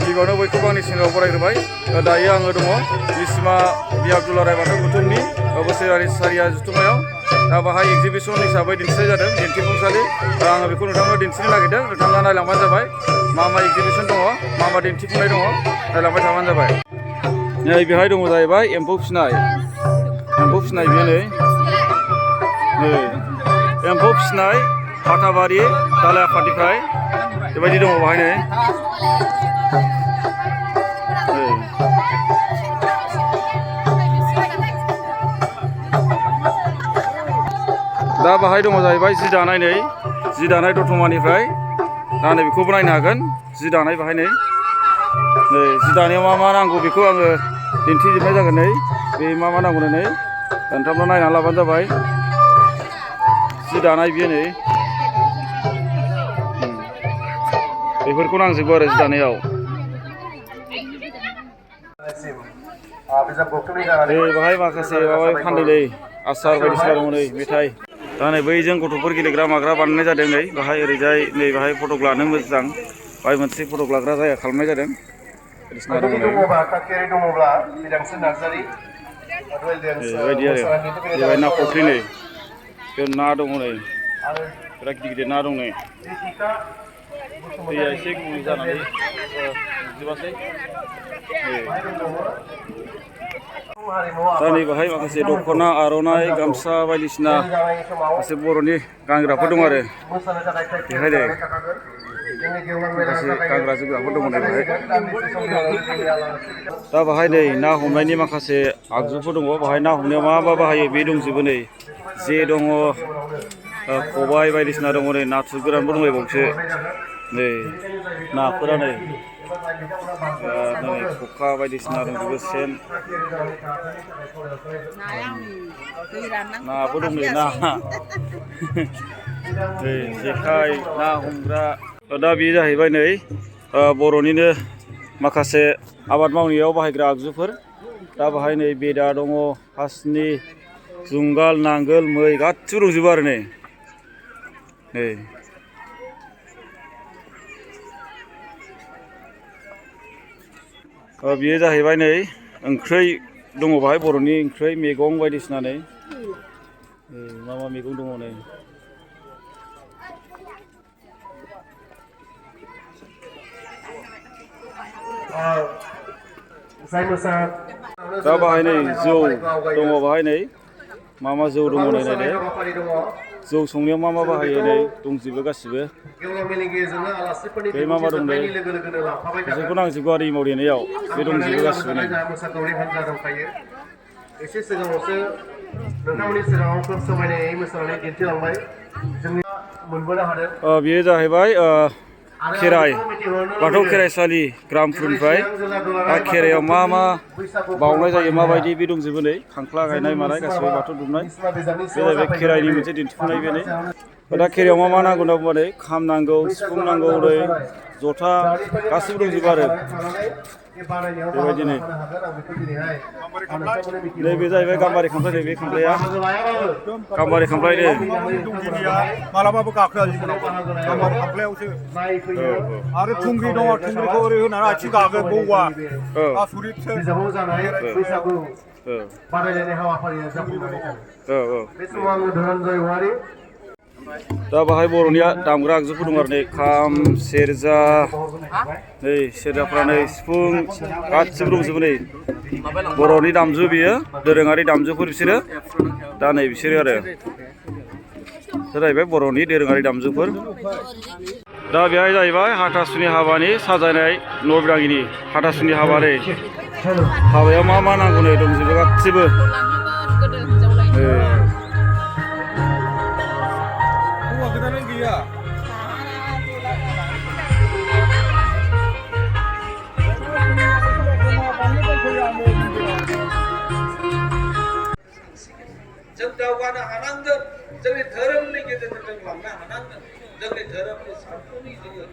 गिबियावनो बयखौबो आंनि चेनेलाव बरायग्रोबाय दायो आङो दङ बिस्मा बि आब्दुल्ला राय बाथौ गौथुमनि बोसोरारि सारिया जुथुमायाव दा बाहाय एगजिबिसन हिसाबै दिन्थिनाय जादों दिन्थिफुंसालि आङो बेखौ नोंथांनो दिन्थिनो नागिरदों नोंथाङा नायलांबानो जाबाय मा एगजिबिसन दङ मा दिन्थिफुंनाय दङ नायलांबाय थाबानो जाबाय नै बेहाय दङ जाहैबाय एम्फौ फिसिनाय बियो नै एम्फौ फिसिनाय हाथाबारि दालाय आफादनिफ्राय बेबायदि दङ बाहाय नै दा बाहाय दङ जाहैबाय जि दानाय दतमानिफ्राय दा नै बेखौबो नायनो हागोन जि दानाय बाहाय नै जि दानायाव मा नांगौ बेखौ आङो दिन्थिजोबनाय जागोन नै बे मा नांगौ नै नोंथांमोना नायनानै लाबानो जाबाय जि दानाय बियो नै बेफोरखौ नांजोबगौ आरो जि दानायाव बाहाय माखासे माबा फानदै आसार बायदिसिना दङ नै मेथाइ दा नै बैजों गथ'फोर गेलेग्रा माग्रा बानायनाय जादों नै बाहाय ओरैजाय नै बाहाय फटक लानो मोजां बाहाय मोनसे फटक लाग्रा जायगा खालामनाय जादों बायदिसिना दङ नै बेबायदि आरो बेवहाय ना फुख्रि नै बे ना दङ नै बिराद गिदिर ना दं नै दैया एसे गुबुं जानानै नुजोबासै दा नै बाहाय माखासे दख'ना आर'नाइ गामसा बायदिसिना माखासे बर'नि गानग्राफोर दं आरो बेहाय नै माखासे गानग्रा जोमग्राफोर दङ नै बेहाय दा बाहाय नै ना हमनायनि माखासे आगजुफोर दङ बाहाय ना हमनायाव मा बाहायो बे दंजोबो नै जे दङ खबाइ बायदिसिना दङ नै नाथुर गोरानबो दंलायबावसो नै नाफोरा नै खखा बायदिसिना दंजोबो सेन नाबो दं नै ना जेखाइ ना हमग्रा दा बेयो जाहैबाय नै बर'निनो माखासे आबाद मावनायाव बाहायग्रा आगजुफोर दा बाहाय नै बेदा दङ हासिनि जुंगाल नांगोल मै गासिबो दंजोबो आरो नै बेयो जाहैबाय नै ओंख्रै दङ बाहाय बर'नि ओंख्रै मैगं बायदिसिना नै मा मैगं दङ नै दा बाहाय नै जौ दङ बाहाय नै मा जौ दङ नै नायदो जौ संनायाव मा बाहायो नै दंजोबो गासिबो बे मा दं नै बिसोरखौ नांजोबगौ आरो एमाव देनायाव बे दंजोबो गासिबो नै एसे सिगाङावसो नोंथांमोननि सिगाङाव खोब समायनायै मोसानानै दिन्थिलांबाय जोंनि मोनबोनो हादों बेयो जाहैबाय खेराइ बाथौ खेराइसालि ग्रामपुरनिफ्राय खेराइयाव मा बावनाय जायो माबायदि बे दंजोबो नै खांख्ला गायनाय मानाय गासिबो बाथौ दुमनाय बे जाहैबाय खेराइनि मोनसे दिन्थिफुंनाय बे नै दा खेराइयाव मा नांगौ होनना बुंबा नै खाम नांगौ सिफुं नांगौ नै जथा गासिबो दंजोबो आरो बेबायदिनो नैबे जाहैबाय गाम्बारि खामफ्लाय नै बे खामफ्लाया गाम्बारि खामफ्लाय नै मालाबाबो गाखोआ गाम्बारि खामफ्लायावसो आरो थुंग्रि दङ थुंग्रिखौ ओरै होनानै आथिं गागोन बौवा आसुरितसो बादायलायनाय हाबाफारिया जाफुंनानै थाङो बे समाव आङो धनन्जय औवारि दा बाहाय बर'निया दामग्रा आगजुफोर दं आरो नै खाम सेरजा नै सेरजाफ्रा नै सिफुं गासिबो दंजोबो नै बर'नि दामजु बियो दोरोङारि दामजुफोर बिसोरो दा नै बिसोरो आरो जाहैबाय बर'नि दोरोङारि दामजुफोर दा बेहाय जाहैबाय हाथासुनि हाबानि साजायनाय नबिरागिनि हाथासुनि हाबा नै हाबायाव मा नांगौ नै दंजोबो गासिबो जों दावगानो हानांगोन जोंनि धोरोमनि गेजेरजों जों लांनो हानांगोन जोंनि धोरोमनि सानथौनि जोङो